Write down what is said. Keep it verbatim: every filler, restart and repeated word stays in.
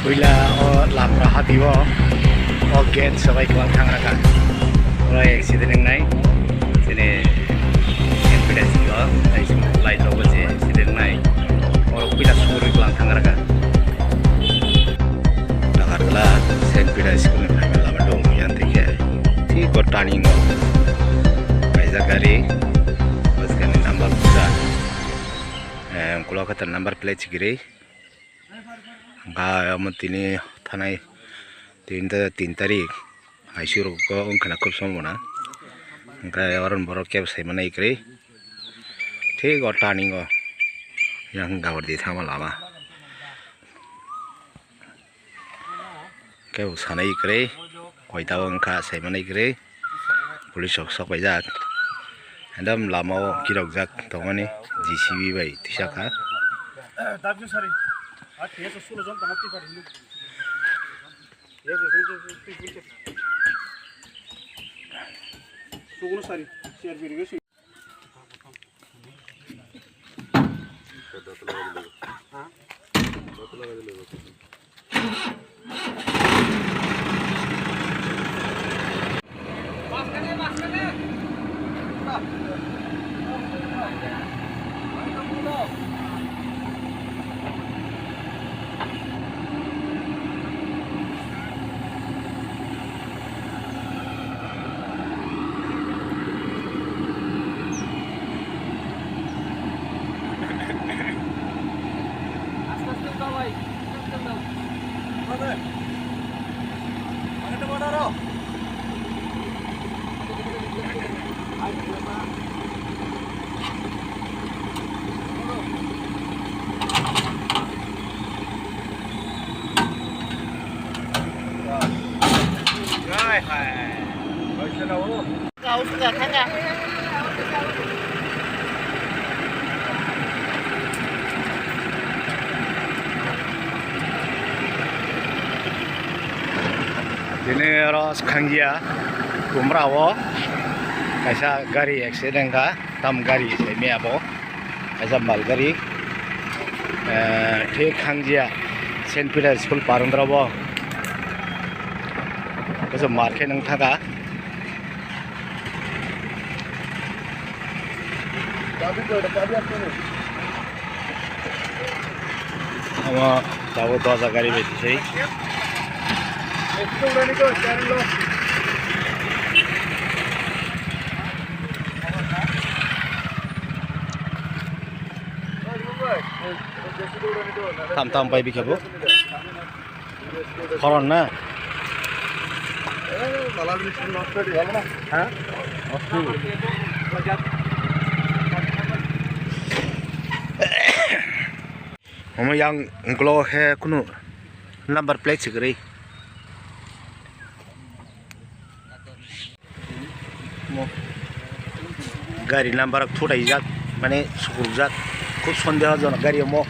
Puila o Lamra hati o, o gate sobai kwbang thang raka. Oro accident wngnai. Chini M P D C o, light rok bo je accident wngnai. Oro puila sugurwi kwbang thang raka. Nagarla Saint Peter School ni phaimani lama dong yan tikhe. Thik o turning o kaijak gari. Bwskangni number buja. Eh, ukulok khe number plate sikiri. Hwnkha omo tini thanai tin ta-, tin tarik. Aisuk rok wngkha na khub sombona. Hwnkhe oro borok kebo sai manai kwrwi. Thik o turning o yang gabor di thangma lama. Kebo sanai kwrwi. Koita o wngkha sai manai kwrwi. Police rok sok paijak. Ekdom lama o kirokjak tongmani J C B bai tisa kha. Tini oro swkangya Kumra o kaisa gari accident wngkha, tam gari se mia bo kaisa mal gari, eh, thik Khangjiya Saint Peter School parondra bo kaisa mar khe nang thaka. Omo tabuk doja gari bai twisai. Tam tam pai bikha bo. Horon na? Ha? Omo yang ukulok khe kunu number plate se kwrwi. Gari number thutaijak, mane sukurjak, khub sondehojonok gari omo.